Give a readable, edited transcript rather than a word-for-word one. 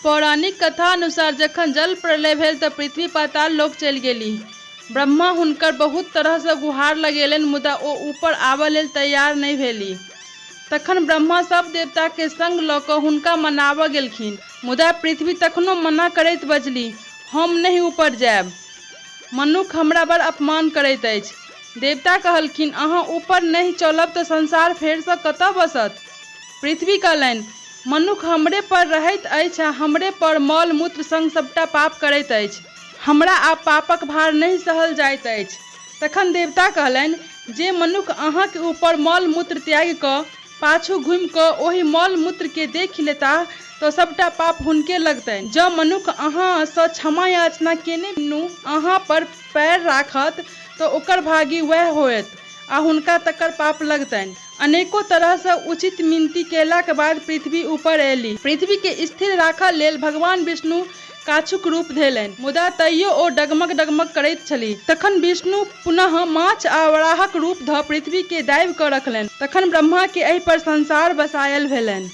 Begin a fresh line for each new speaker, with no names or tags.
पौराणिक कथा अनुसार जखन जल प्रलय भेल तऽ पृथ्वी पाताल लोक चलि गेलीह। ब्रह्मा हुनकर बहुत तरहसँ गुहार लगेलनि मुदा ओ ऊपर आबय लेल तैयार नहि भेलीह। तखन ब्रह्मा सभ देवताकेँ संग लऽ कऽ हुनका मनाबय गेलखिन। मुदा पृथ्वी तखनो मना करैत बजलीह, हम नहि ऊपर जायब। मनुक्ख हमरा बड़ अपमान करैत अछि। देवता कहलखिन, अहाँ ऊपर नहि चलब तऽ संसार फेरसँ कतय बसत? पृथ्वी कहलनि, मनुक्ख हमरे पर रहैत अछि आ हमरे पर मल-मूत्र संग सभटा पाप करैत अछि। हमरा आब पापक भार नहि सहल जाइत अछि। तखन देवता कहलनि, जे मनुक्ख अहाँक ऊपर मल-मूत्र त्यागि कऽ पाछू घूमि कऽ ओहि मल-मूत्र केँ देखि लेताह तँ सभटा पाप हुनके लगतनि। जँ मनुक्ख अहाँ सँ क्षमा याचना केने बिनु अहाँ पर पएर राखत तँ ओकर भागी वैह होयत आ हुनका तकर पाप लगतनि। अनेको तरह सँ उचित मिनती केलाक बाद पृथ्वी ऊपर अयलीह। पृथ्वी केँ स्थिर राखऽ लेल भगवान विष्णु काछुक रूप धेलनि। मुदा तैयो ओ डगमग-डगमग करैत छलीह। तखन विष्णु पुनः माछ आ वराहक रूप धऽ पृथ्वी केँ दाबि कऽ रखलनि। तखन ब्रह्मा केँ एहि पर संसार बसायल भेलनि।